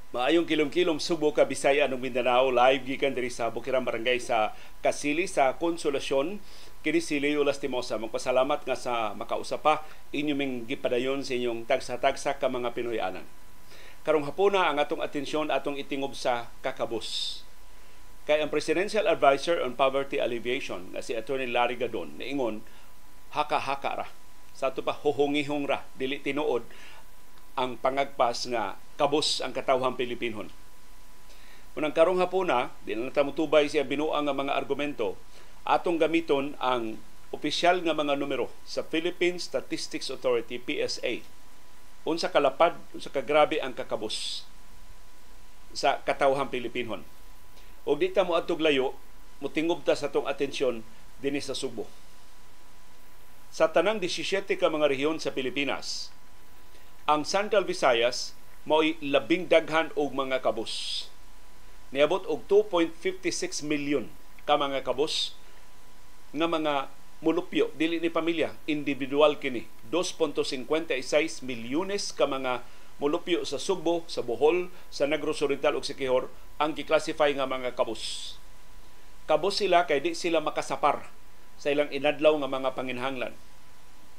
Maayong kilom-kilom, Subo, Kabisaya ug Mindanao, live gikan diri sa Bukirang Barangay sa Kasili sa Konsolasyon. Kini si Leo Lastimosa magpasalamat nga sa makausa pa inyo ming gipadayon sa inyong tagsa-tagsa ka mga Pinoy-anan. Karong hapuna, ang atong atensyon atong itingob sa kakabos. Kay ang Presidential Advisor on Poverty Alleviation nga si Attorney Larry Gadon niingon haka-haka ra. Sa ato pa, huhungihong ra, dili tinuod ang pangagpas nga kabos ang katawhang Pilipinhon. Unang karong hapuna, di na ta motubay siya binuang nga mga argumento, atong gamiton ang opisyal nga mga numero sa Philippine Statistics Authority, PSA. Unsa kalapad, unsa kagrabe ang kakabos sa katawhang Pilipinhon. Og di ta mo adtog layo, motingob ta sa atong atensyon dinhi sa Subo. Sa tanang 17 ka mga rehiyon sa Pilipinas, ang Central Visayas mao'y labing daghan og mga kabos. Niabot og 2.56 million ka mga kabos nga mga mulupyo, dili ni pamilya, individual kini. 2.56 milyones ka mga mulupyo sa Sugbo, sa Bohol, sa Negros Oriental ug Siquijor ang gi-classify nga mga kabos. Kabos sila kay di sila makasapar sa ilang inadlaw nga mga panginhanglan.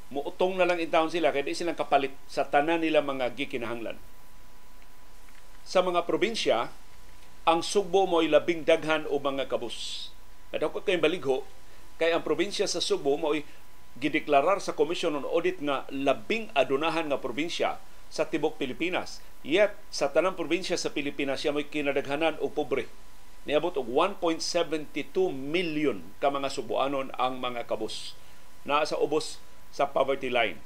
Muutong na lang intawon sila kay di silang kapalit sa tanan nila mga gikinahanglan. Sa mga probinsya, ang Sugbo mo'y labing daghan og mga kabos. Kadako kay baligho kay ang probinsya sa Sugbo mo'y gideklarar sa Commission on Audit nga labing adunahan nga probinsya sa tibok Pilipinas. Yet sa tanang probinsya sa Pilipinas, siya mo'y kinadaghanan og pobre. Niabot og 1.72 million ka mga Subuanon ang mga kabos. Naa sa ubos sa poverty line.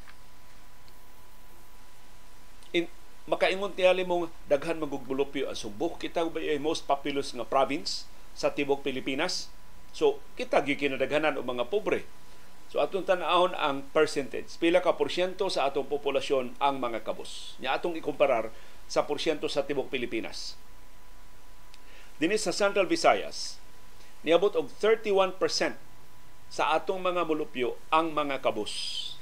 Makaingon tingali mong daghan magugmulupyo ang Sugbo. Kita ba ay most populous nga province sa tibok Pilipinas? So, kita gyud kinadaghanan og mga pobre. So, atong tan-awon ang percentage. Pila ka porsyento sa atong populasyon ang mga kabos? Nya atong ikumparar sa porsyento sa tibok Pilipinas. Dinhi sa Central Visayas, niabot og 31% sa atong mga mulupyo ang mga kabos.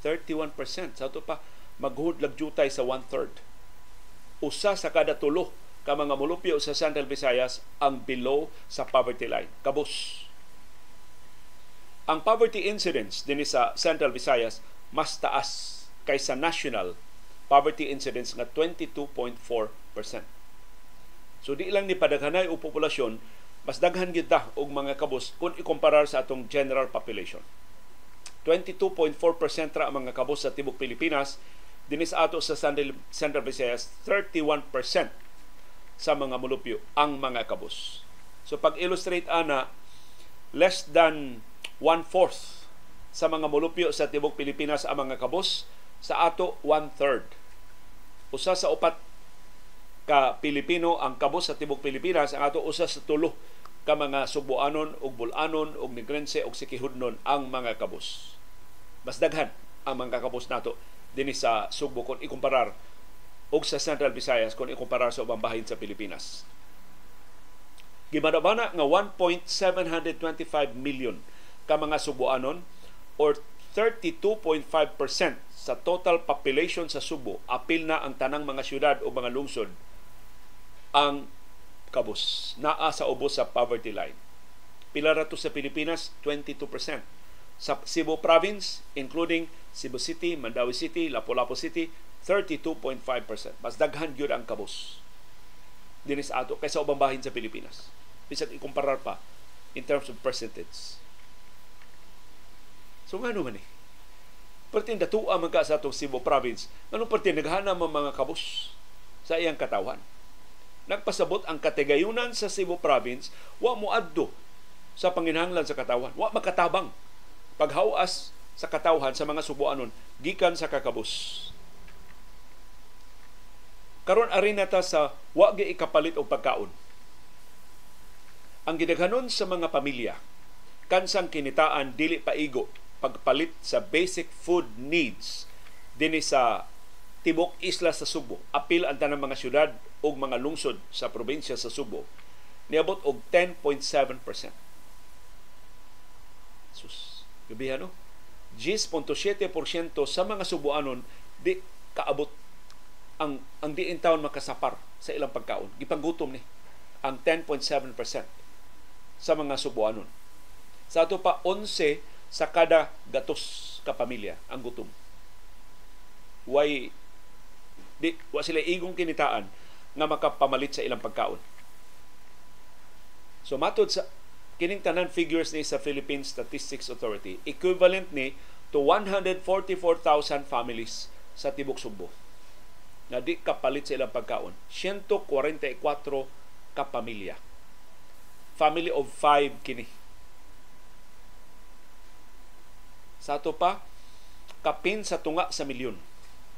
31%. Sa ato pa, maghuod jutay sa one-third. Usa sa kada tulo ka mga mulupyo sa Central Visayas ang below sa poverty line. Kabos. Ang poverty incidence dinhi sa Central Visayas mas taas kaysa national poverty incidence nga 22.4%. So di lang ni padaghanay og populasyon, mas daghan gyud ta og mga kabos kung ikumparar sa atong general population. 22.4% ra ang mga kabos sa tibok Pilipinas, dinhi sa ato sa Central Visayas, 31% sa mga mulupyo ang mga kabos. So pag-illustrate ana, less than one-fourth sa mga mulupyo sa tibok Pilipinas ang mga kabos, sa ato one-third. Usa sa upat ka Pilipino ang kabos sa tibok Pilipinas, ang ato usa sa tulo ka mga Subuanon ug Bulanon ug Negrense ug Siquijornon ang mga kabos. Mas daghan ang mga kabos nato dinhi sa Sugbo kung ikumparar og sa Central Visayas kung ikumparar sa ubang bahin sa Pilipinas. Gibanabana nga 1.725 million ka mga Subuanon or 32.5% sa total population sa Subo, apil na ang tanang mga syudad o mga lungsod, ang kabos. Naa sa ubos sa poverty line. Pila ra to sa Pilipinas? 22%. Sa Cebu Province, including Cebu City, Mandaue City, Lapu-Lapu City, 32.5%. Mas daghan gyud ang kabos dinhi sa ato kaysa ubang bahin sa Pilipinas. Bisag ikumparar pa in terms of percentage. So ngano man eh? Perting datua man ka sa atong Cebu Province, nganong perting naghana man mga kabos sa iyang katawhan? Nagpasabot ang katigayunan sa Cebu Province wa moadto sa panginahanglan sa katawhan, wa makatabang paghawas sa katawhan sa mga Subuanon gikan sa kakabos. Karon ari na ta sa wa gi ikapalit og pagkaon. Ang gidaghanon sa mga pamilya kansang kinitaan dili paigo pagpalit sa basic food needs dinhi sa tibok isla sa Subo, apil ang tanang mga syudad ug mga lungsod sa probinsya sa Subo, niabot og 10.7%. Sus, gabihan no? 10.7% sa mga Subuanon di kaabot Ang di intawon makasapar sa ilang pagkaon. Gipanggutom ni ang 10.7% sa mga Subuanon. Sa ato pa, 11 sa kada gatos ka pamilya ang gutom. Way di wa sila igong kinitaan nga makapamalit sa ilang pagkaon. So matod sa kining tanan figures ni sa Philippine Statistics Authority, equivalent ni to 144,000 families sa tibok Sugbo na di kapalit sa ilang pagkaon. 144 ka pamilya. Family of 5 kini. Sa ato pa, kapin sa tunga sa milyon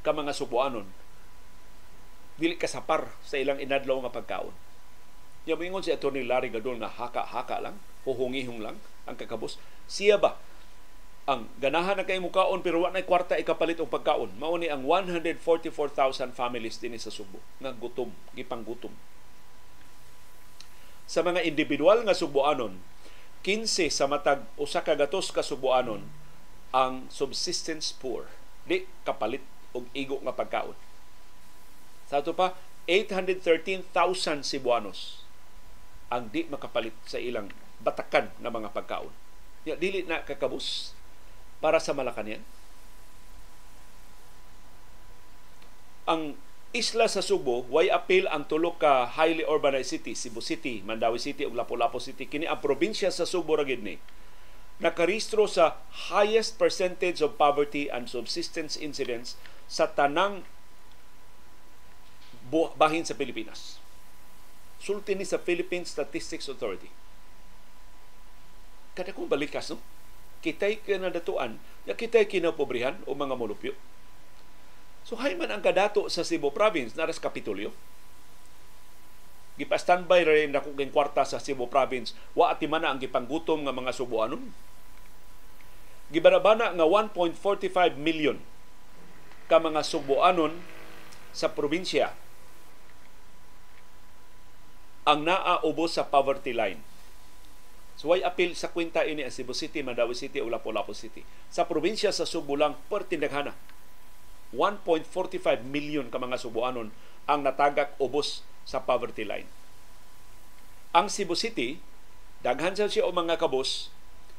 ka mga Subuanon dili kasapar sa ilang inadlaw nga pagkaon. Ya moingon si Attorney Larry Gadon nga haka-haka lang, huhungihong lang ang kakabos. Siya ba ang ganahan na kay mukaon pero wa nay kwarta ikapalit og pagkaon? Mao ni ang 144,000 families dinhi sa Subo nga gutom, gipanggutom. Sa mga individual nga Subuanon, 15 sa matag usa ka gatos ka Subuanon ang subsistence poor, di kapalit og igo nga pagkaon. Sa ato pa, 813,000 Cebuanos ang di makapalit sa ilang batakan nga mga pagkaon. Ya, dili na kakabus para sa Malacañang. Ang isla sa Subo, way apil ang tulo ka highly urbanized city, Cebu City, Mandaue City ug Lapu-Lapu City. Kini ang probinsya sa Subo ra gid ni nakarehistro sa highest percentage of poverty and subsistence incidents sa tanang bahin sa Pilipinas. Sulti ni sa Philippine Statistics Authority. Kada kong balikas, no? Kita'y kinadatuan, kita'y kinapobrihan o mga molupyo. So, hay man ang kadato sa Cebu Province, naras Kapitolyo. Gipa-standby rin na kung kwarta sa Cebu Province, wa ati man ang gipanggutom nga mga Subuanon. Gibanabana nga 1.45 million ka mga Subuanon sa probinsya ang naa ubos sa poverty line. So way apil sa kwenta ini ang Cebu City, Mandaue City o Lapu-Lapu City. Sa probinsya sa Subo lang pertindaghana 1.45 million ka mga Subuanon ang natagak ubos sa poverty line. Ang Cebu City, daghan sa siya o mga kabos,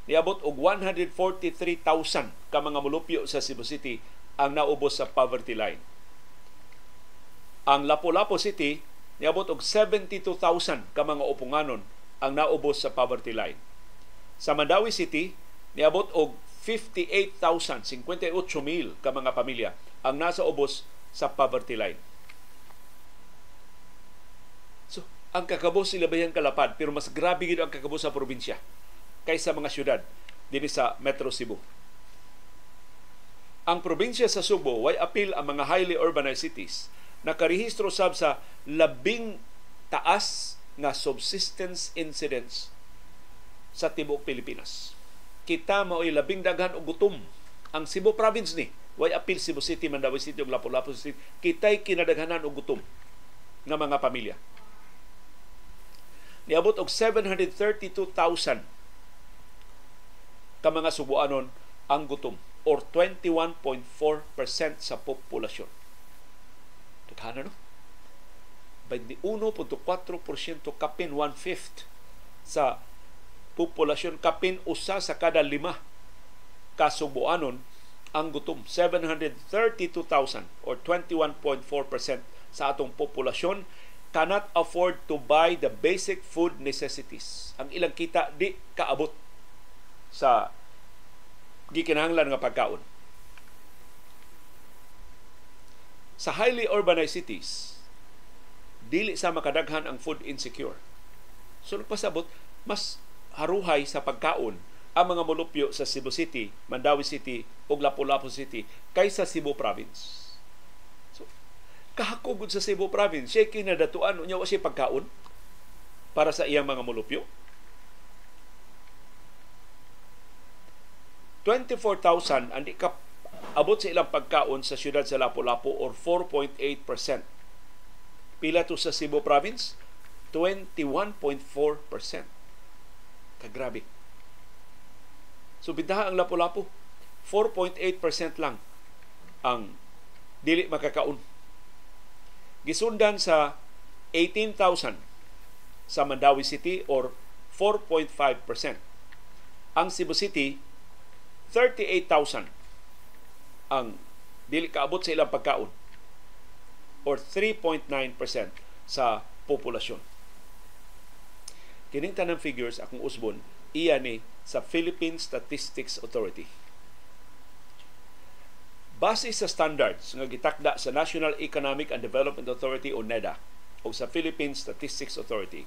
niabot og 143,000 ka mga molupyo sa Cebu City ang naubos sa poverty line. Ang Lapu-Lapu City niabot og 72,000 ka mga uponganon ang naubos sa poverty line. Sa Mandaue City niabot og 58,000, 58,000 ka mga pamilya ang nasa ubos sa poverty line. So, ang kakabos sila bayan kalapad, pero mas grabe gid ang kakabos sa probinsya kaysa mga syudad dinhi sa Metro Cebu. Ang probinsya sa Subo way apil ang mga highly urbanized cities nakarehistro sab sa labing taas nga subsistence incidents sa tibuok Pilipinas. Kita mao'y labing daghan og gutom ang Cebu Province ni. Way apil Cebu City, Mandaue City ug Lapu-Lapu City. Kita'y kinadaghanan og gutom nga mga pamilya. Niabot og 732,000 ka mga Subuanon ang gutom or 21.4% sa populasyon. Daghanan, no? 21.4%, kapin 1/5 sa populasyon, kapin usa sa kada 5 ka Subuanon ang gutom. 732,000 or 21.4% sa atong populasyon cannot afford to buy the basic food necessities. Ang ilang kita di kaabot sa gikinahanglan nga pagkaon. Sa highly urbanized cities, dili sa makadaghan ang food insecure. So nagpasabot, mas haruhay sa pagkaon ang mga molupyo sa Cebu City, Mandaue City ug Lapu-Lapu City kaysa Cebu Province. So, kahakugod sa Cebu Province, siya kinadatuan unya wa siya pagkaon para sa iyang mga molupyo. 24,000 ang di ka abot sa ilang pagkaon sa siyudad sa Lapu-Lapu or 4.8%. Pila to sa Cebu Province? 21.4%. Kagrabe. So bintaha ang Lapu-Lapu, 4.8% lang ang dili makakaon. Gisundan sa 18,000 sa Mandaue City or 4.5%. Ang Cebu City, 38,000 ang dili kaabot sa ilang pagkaon or 3.9% sa populasyon. Kining tanang figures akong usbon, iya ni sa Philippine Statistics Authority. Base sa standards nga gitakda sa National Economic and Development Authority o NEDA o sa Philippine Statistics Authority,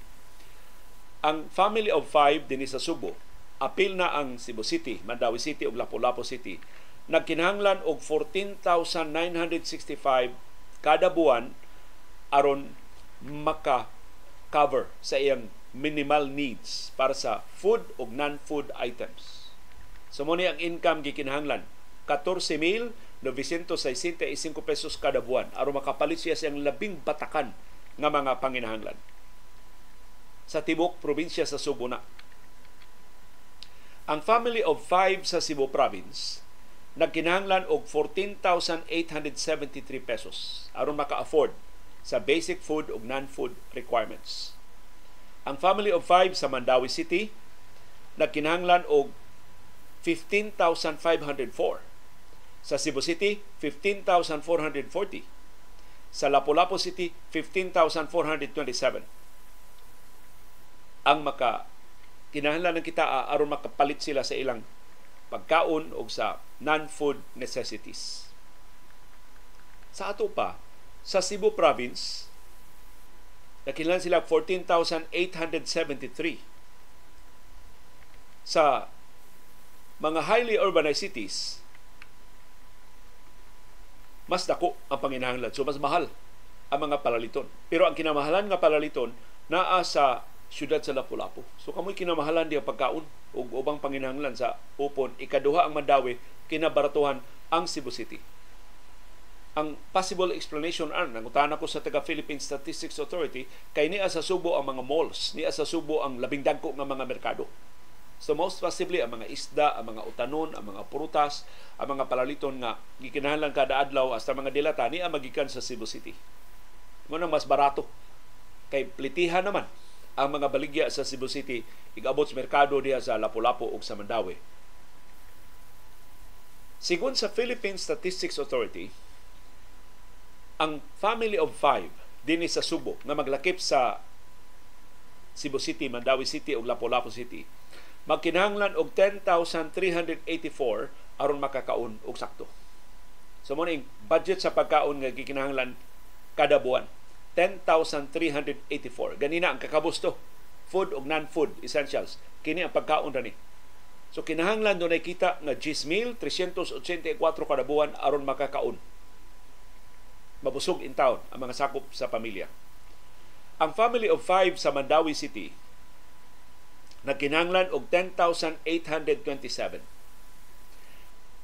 ang family of five dinhi sa Subo, apil na ang Cebu City, Mandaue City ug Lapu-Lapu City, nagkinahanglan og 14,965 kada buwan aron maka-cover sa iyang minimal needs para sa food ug non-food items. So mo ni ang income gikinahanglan, 14,965 pesos kada buwan aron makapalit siya sa iyang labing batakan nga mga panginahanglan. Sa tibok probinsya sa Subo na. Ang family of five sa Cebu Province nagkinahanglan og 14,873 pesos aron maka-afford sa basic food ug non-food requirements. Ang family of five sa Mandaue City nagkinahanglan og 15,504. Sa Cebu City, 15,440. Sa Lapu-Lapu City, 15,427. Ang maka kinahanglan ng kita aron makapalit sila sa ilang pagkaon o sa non-food necessities. Sa ato pa, sa Cebu Province, nakinahanglan sila 14,873. Sa mga highly urbanized cities, mas dako ang panginahanglan. So mas mahal ang mga palaliton. Pero ang kinamahalan nga palaliton naa sa siyudad sa Lapu-Lapu. So kamoy kinamahalan di ang pagkaon ug ubang panginahanglan sa upon. Ikaduha ang Mandaue, kinabaratuhan ang Cebu City. Ang possible explanation an nangutana ko sa taga Philippine Statistics Authority, kay niya sa Subo ang mga malls, niya sa Subo ang labing dagko nga mga merkado. So most possibly ang mga isda, ang mga utanon, ang mga prutas, ang mga palaliton nga gikinahanglan kada adlaw hasta mga dilata niya magikan sa Cebu City. Mo nang mas barato kay plitihan naman ang mga baligya sa Cebu City igabot sa merkado diha sa Lapu-Lapu ug sa Mandaue. Sigon sa Philippine Statistics Authority, ang family of five dinhi sa Subo nga maglakip sa Cebu City, Mandaue City ug Lapu-Lapu City magkinahanglan og 10,384 aron makakaon og sakto. So mo ning budget sa pagkaon nga gikinahanglan kada buwan, 10,384. Ganina ang kakabos to, food ug non-food essentials. Kini ang pagkaon ra ni. So kinahanglan dunay kita nga 10,384 kada buwan aron makakaon. Mabusog in town ang mga sakop sa pamilya. Ang family of five sa Mandaue City nagkinahanglan og 10,827.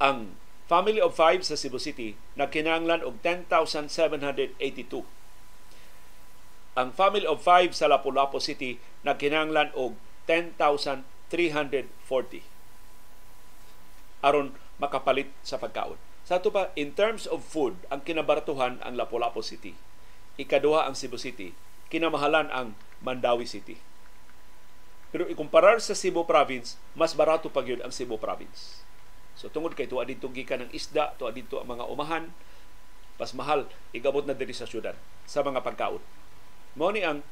Ang family of five sa Cebu City nagkinahanglan og 10,782. Ang family of five sa Lapu-Lapu City nagkinahanglan og 10,340 aron makapalit sa pagkaon. Sa ato pa, in terms of food, ang kinabaratuhan ang Lapu-Lapu City. Ikaduha ang Cebu City. Kinamahalan ang Mandaue City. Pero ikumparar sa Cebu Province, mas barato pa gyud ang Cebu Province. So tungod kay tuwa didto gikan ang isda, tuwa didto ang mga umahan, mas mahal igabot na diri sa syudad sa mga pagkaon. Mao ni ang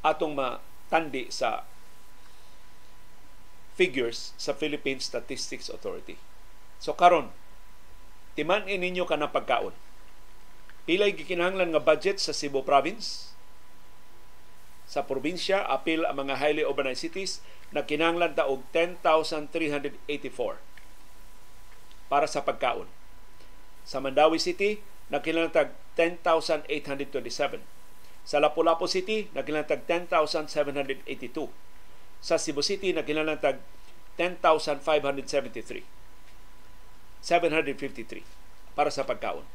atong matandi sa figures sa Philippine Statistics Authority. So karon, timan-i ninyo kanang pagkaon. Pilay gikinahanglan nga budget sa Cebu Province? Sa probinsya, apil ang mga highly urbanized cities, nagkinahanglan ta og 10,384 para sa pagkaon. Sa Mandaue City, nagkinahanglan tag 10,827. Sa Lapu-Lapu City, nagkinahanglan tag 10,782. Sa Cebu City, nagkinahanglan tag 10,573. 753 para sa pagkaon.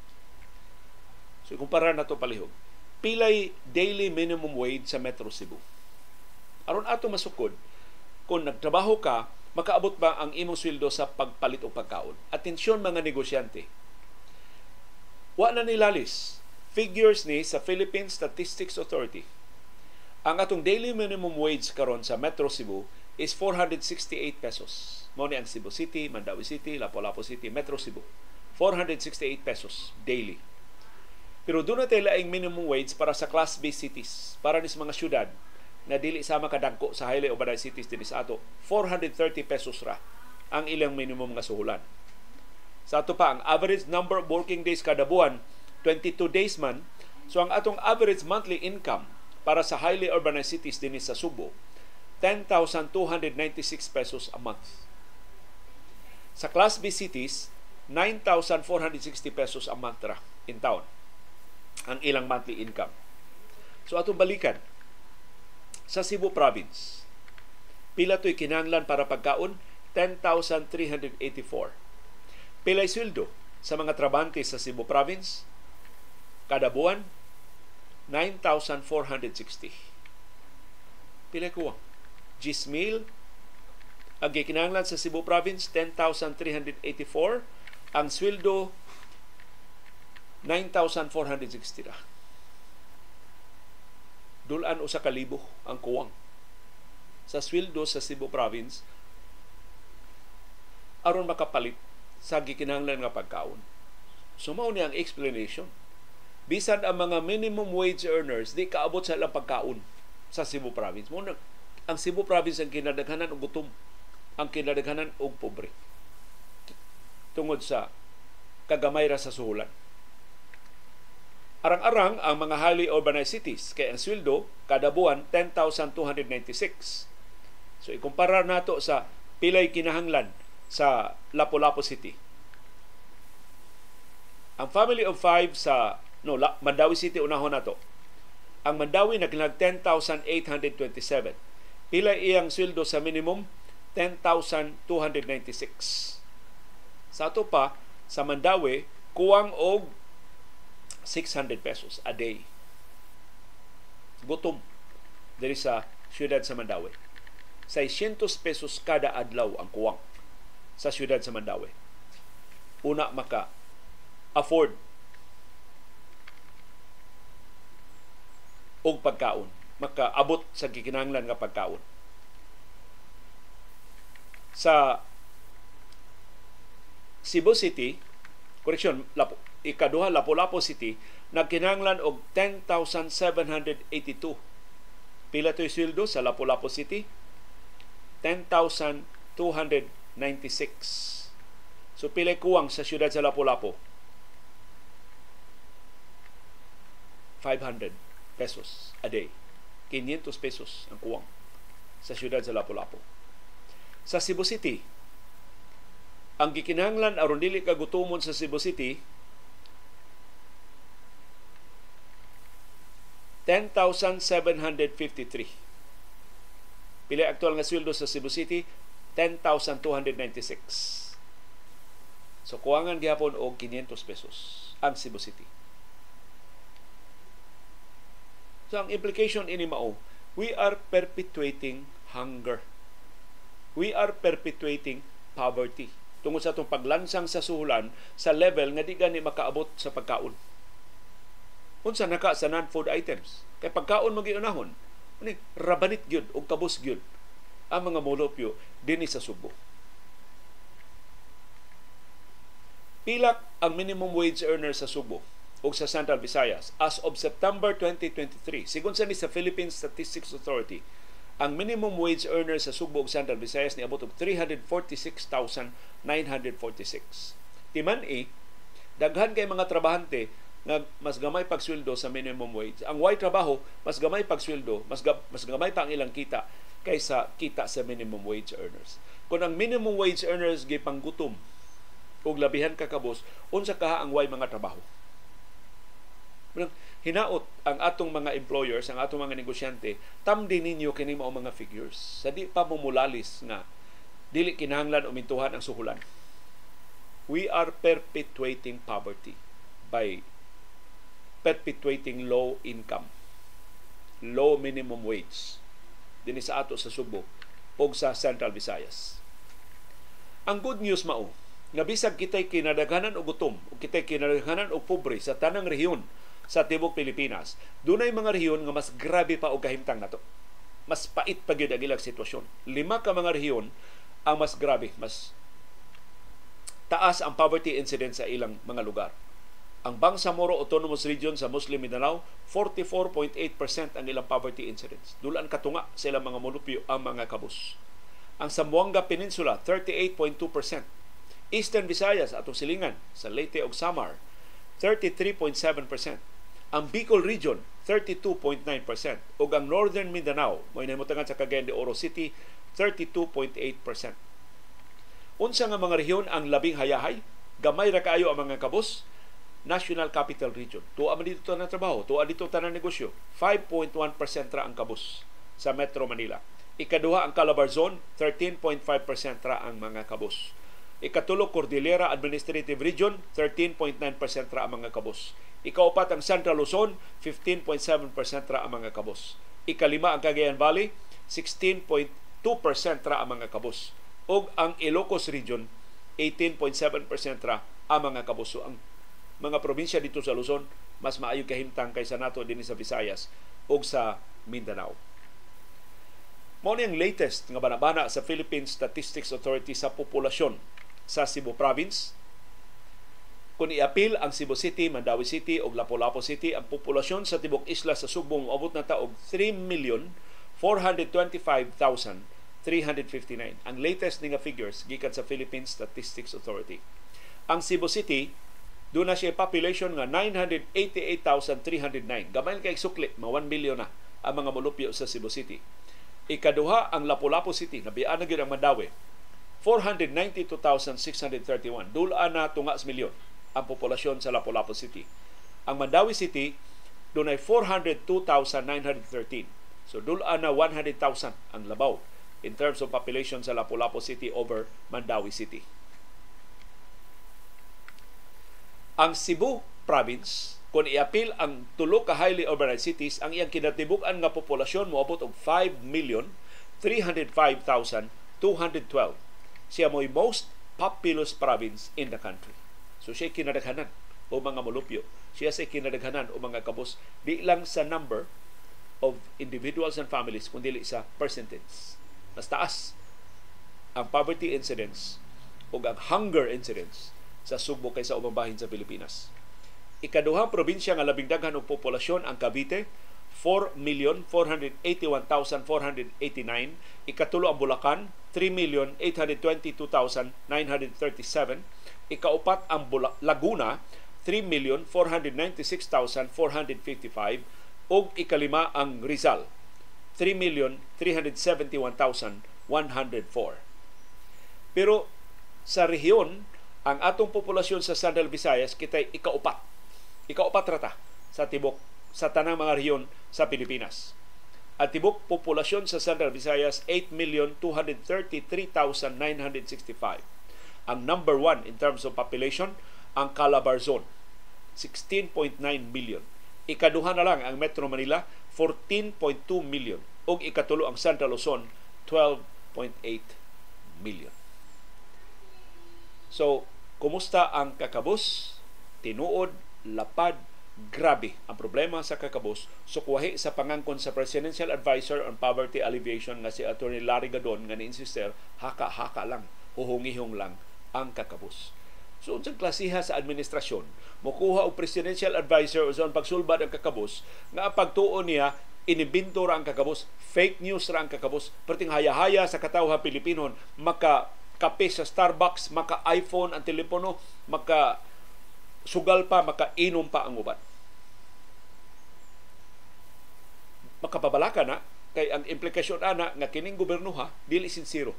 So, kumpara na to palihog. Pilay daily minimum wage sa Metro Cebu? Aron ato masukod, kung nagtrabaho ka, makaabot ba ang imong sweldo sa pagpalit og pagkaon? Atensyon mga negosyante. Wa na nilalis. Figures ni sa Philippine Statistics Authority. Ang atong daily minimum wage karon sa Metro Cebu is 468 pesos. Mao ni ang Cebu City, Mandaue City, Lapu-Lapu City, Metro Cebu. 468 pesos daily. Pero doon na tayo laing minimum wage para sa Class B cities, para ni sa mga syudad na dili sama kadagko sa highly urbanized cities dinhi sa ato, 430 pesos ra ang ilang minimum nga suhulan. Sa ato pa, ang average number of working days kada buwan, 22 days man. So ang atong average monthly income para sa highly urbanized cities dinhi sa Subo, 10,296 pesos a month. Sa Class B cities, 9,460 pesos a month ra in town ang ilang monthly income. So atong balikan sa Cebu Province. Pila to'y kinahanglan para pagkaon? 10,384. Pila'y sweldo sa mga trabante sa Cebu Province? Kada buwan, 9,460. Pila kuwang? 10,000. Ang gikinahanglan sa Cebu Province, 10,384. Ang sweldo, 9,460 ra. Dulan 1,000 ang kuwang sa sweldo sa Cebu Province aron makapalit sa gikinahanglan nga pagkaon. So mao ni ang explanation. Bisan ang mga minimum wage earners di kaabot sa ilang pagkaon sa Cebu Province. Mao na, ang Cebu Province ang kinadaghanan og gutom, ang kinadaghanan og pobre tungod sa kagamay ra sa suhulan. Arang-arang ang mga highly urbanized cities kay ang sweldo kada buwan 10,296. So ikumpara nato sa pilay kinahanglan sa Lapu-Lapu City. Ang family of 5 sa Mandaue City unahon nato. Ang Mandaue nagkinahanglan 10,827. Pila iyang sweldo sa minimum? 10,296. Sa ato pa sa Mandaue kuwang og 600 pesos a day. Gutom diri sa siyudad sa Mandaue. 600 pesos kada adlaw ang kuwang sa siyudad sa Mandaue. Una maka afford og pagkaon, makaabot sa gikinahanglan nga pagkaon. Sa Cebu City, correction, ikaduha, Lapu-Lapu City, nagkinahanglan og 10,782. Pila to'y sweldo sa Lapu-Lapu City? 10,296. So pila kuwang sa siyudad sa Lapu-Lapu? 500 pesos a day. 500 pesos ang kuwang sa siyudad sa Lapu-Lapu. Sa Cebu City, ang gikinahanglan aron dili ka gutomon sa Cebu City, 10,753. Pila aktual nga sweldo sa Cebu City? 10,296. So kuwangan gihapon og 500 pesos ang Cebu City. So ang implication ini mao, we are perpetuating hunger. We are perpetuating poverty tungod sa atong paglansang sa suhulan sa level nga di gani makaabot sa pagkaon. Unsa naka sa non-food items? Kay pagkaon magiunahon, ni rabanit gyud og kabus gyud ang mga molupyo dinhi sa Subo. Pilak ang minimum wage earner sa Subo ug sa Central Visayas as of September 2023. Sigon sa ni sa Philippine Statistics Authority, ang minimum wage earner sa Subo ug Central Visayas niabot og 346,946. Timan-i, daghan kay mga trabahante nga mas gamay pagsweldo sa minimum wage. Ang way trabaho, mas gamay pagsweldo, mas gamay pa ang ilang kita kaysa kita sa minimum wage earners. Kung ang minimum wage earners gipanggutom og labihan ka kabus, unsa kaha ang way mga trabaho? Hinaot ang atong mga employers, ang atong mga negosyante, tamdi ninyo kini mao mga figures. Sa di pa mumulalis nga dili kinahanglan umintuhan ang suhulan. We are perpetuating poverty by perpetuating low income, low minimum wage dinhi sa ato sa Subo ug sa Central Visayas. Ang good news mao nga bisag kitay kinadaghanan og gutom ug kitay kinadaghanan og pobre sa tanang rehiyon sa tibuok Pilipinas, dunay mga rehiyon nga mas grabe pa og kahimtang nato. Mas pait pa gyud ang ilang sitwasyon. 5 ka mga rehiyon ang mas grabe, mas taas ang poverty incidence sa ilang mga lugar. Ang Bangsamoro Autonomous Region sa Muslim Mindanao, 44.8% ang ilang poverty incidence. Dulaan katunga sa ilang mga mulupyo ang mga kabus. Ang Zamboanga Peninsula, 38.2%. Eastern Visayas, atong silingan sa Leyte ug Samar, 33.7%. Ang Bicol Region, 32.9%. Ug ang Northern Mindanao, mo'y nahimutangan sa Cagayan de Oro City, 32.8%. Unsa nga mga rehiyon ang labing hayahay? Gamay ra kaayo ang mga kabus. National Capital Region. Tuwa man dito tanang trabaho, tuwa dito tanang negosyo. 5.1% ra ang kabus sa Metro Manila. Ikaduha ang Calabarzon, 13.5% ra ang mga kabus. Ikatulo, Cordillera Administrative Region, 13.9% ra ang mga kabus. Ikaupat ang Central Luzon, 15.7% ra ang mga kabus. Ikalima ang Cagayan Valley, 16.2% ra ang mga kabus. Ug ang Ilocos Region, 18.7% ra ang mga kabus. So, ang mga probinsya dito sa Luzon, mas maayo kahimtang kaysa nato dinhi sa Visayas ug sa Mindanao. Mao ni ang latest nga banabana sa Philippine Statistics Authority sa populasyon sa Cebu Province. Kung iapil ang Cebu City, Mandaue City ug Lapu-Lapu City, ang populasyon sa tibok isla sa Sugbo moabot na ta og 3,425,359. Ang latest ni nga figures gikan sa Philippine Statistics Authority. Ang Cebu City doon na siya population nga 988,309. Gamay kay sukli, ma 1 million na ang mga molupyo sa Cebu City. Ikaduha ang Lapu-Lapu City, nabiyaan na gyud ang Mandaue, 492,631. Dula na tunga sa milyon ang populasyon sa Lapu-Lapu City. Ang Mandaue City dunay 402,913. So dula na 100,000 ang labaw in terms of population sa Lapu-Lapu City over Mandaue City. Ang Cebu Province, kung iapil ang tulo ka highly urbanized cities, ang iyang kinatibuk-an nga populasyon moabot og 5,305,212. Siya mo'y most populous province in the country. So siya kinadaghanan o mga molupyo. Siya sa kinadaghanan o mga kabus, di lang sa number of individuals and families, kundi sa percentage. Mas taas ang poverty incidence o ang hunger incidence sa Sugbo kaysa ubang bahin sa Pilipinas. Ikaduhang probinsya nga labing daghan og populasyon ang Cavite, 4,481,489. Ikatulo ang Bulacan, 3,822,937. Ikaupat ang Laguna, 3,496,455. Ug ikalima ang Rizal, 3,371,104. Pero sa rehiyon, ang atong populasyon sa Central Visayas kita'y ikaupat. Ikaupat rata sa tibok sa tanang mga rehiyon sa Pilipinas. Ang tibok populasyon sa Central Visayas 8,233,965. Ang number one in terms of population ang Calabarzon, 16.9 million. Ikaduha na lang ang Metro Manila, 14.2 million. Ug ikatulo ang Central Luzon, 12.8 million. So, kumusta ang kakabus? Tinuod, lapad, grabe ang problema sa kakabus. Sukwahi sa pangangkon sa Presidential Advisor on Poverty Alleviation nga si Attorney Larry Gadon nga ni-insister, haka-haka lang, huhungihong lang ang kakabus. So, unsang klasiha sa administrasyon, mukuha og Presidential Advisor usa ang pagsulbad ang kakabus, nga ang pagtuon niya, inibinto ra ang kakabus, fake news ra ang kakabus, perting haya-haya sa katawhan Pilipinon, maka kape sa Starbucks, maka-iPhone ang telepono, maka sugal pa, maka-inom pa ang uban. Makapabalaka na kay ang implikasyon ana nga kining gobernoha dili sinsero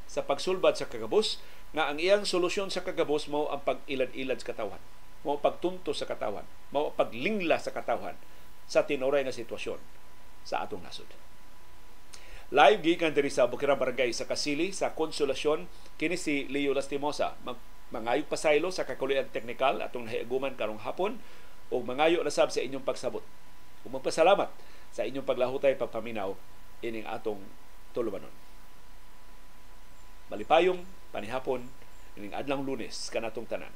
sa pagsulbad sa kakabus, nga ang iyang solusyon sa kakabus mao ang pag-ilad-ilad sa katawhan, mao pagtunto sa katawhan, mao paglingla sa katawhan sa tinuray nga sitwasyon sa atong nasod. Live gikan diri sa Bukirang Barangay sa Kasili sa Konsolasyon, kini si Leo Lastimosa. Mangayo pasaylo sa kakulian teknikal atong nahiaguman karong hapon ug mangayo na sab sa inyong pagsabot. Ug magpasalamat sa inyong paglahutay pagpaminaw ining atong tulumanon. Malipayong panihapon ining adlang Lunes kanatong tanan.